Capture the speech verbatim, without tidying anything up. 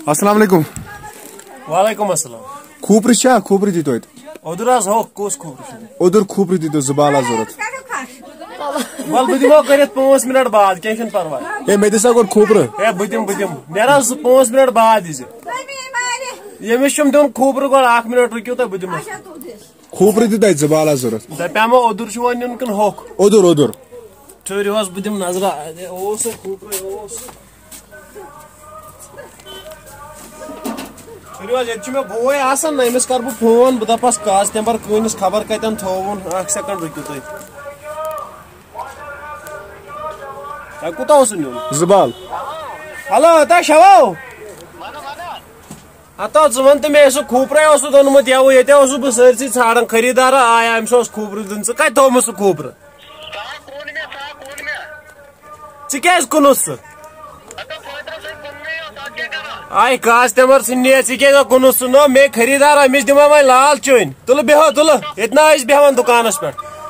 السلام علیکم۔ وعلیکم السلام۔ کھوٗپرٕ چھا؟ کھوٗپرٕ دِتو اَتہِ۔ اوٚدُر حظ ہوٚکھ، کُس کھوٗپرٕ چھُ؟ اوٚدُر کھوٗپرٕ دِتو، زٕ بال حظ ضوٚرَتھ۔ وَلہٕ بہٕ دِمو کٔرِتھ پانٛژھ مِنٹ بعد، کینٛہہ چھُنہٕ پَرواے۔ ہے، مےٚ دِسا گۄڈٕ کھوٗپرٕ۔ ہے، بہٕ دِمہٕ، بہٕ دِمہٕ۔ نیرٕ حظ زٕ پانٛژھ مِنٹ بعد ییٖزِ۔ ییٚمِس چھُم دیُن کھوٗپرٕ گۄڈٕ، اَکھ مِنٹ رُکِو تُہۍ، بہٕ دِمہٕ۔ کھوٗپرٕ تہِ تَتہِ، زٕ بال حظ ضوٚرَتھ۔ دَپیٛاو مےٚ اوٚدُر چھُ وۄنۍ نیُن کِنہٕ ہوٚکھ؟ اوٚدُر، اوٚدُر۔ ٹھٔہرِو حظ، بہٕ دِمہٕ نظرہ۔ اَدے اوس سُہ کھوٗپرٕ، اوس سُہ۔ ٹھٔہرِو حظ، ییٚتہِ چھُ مےٚ بوے آسان نہ، أمِس کَرٕ بہٕ فون، بہٕ دَپَس کاز تَمہِ پَتہٕ کۭنِس خبر کَتٮ۪ن تھووُن۔ اَکھ سیکنڈ رُکِو تُہۍ۔ تۄہہِ کوٗتاہ اوسوٕ نیُن؟ زٕ بال۔ ہیلو، ہتا شوو۔ ہتا ژٕ وَن تہٕ مےٚ، سُہ کھوٗپرَے اوسُتھ اوٚنمُت یَوٕ، ییٚتہِ اوسُس بہٕ سٲرسٕے ژھانڈان، خریٖدارا آیا، أمِس اوس کھوٗپرٕ دیُن، ژٕ کَتہِ تھوٚومُت سُہ کھوٗپرٕ؟ ژٕ کیٛازِ کُنُتھ سُہ؟ آے کاسٹمر سٕنٛدِ نِیَت، ژٕ کیٛازِ کُنُتھ سُہ؟ نو، مے خریٖدار، أمِس دِمو وۄنۍ لال چٲنۍ۔ تُلہٕ بیٚہو، تُلہٕ۔ ییٚتہِ نہ ٲسۍ بیٚہوان دُکانَس پٮ۪ٹھ۔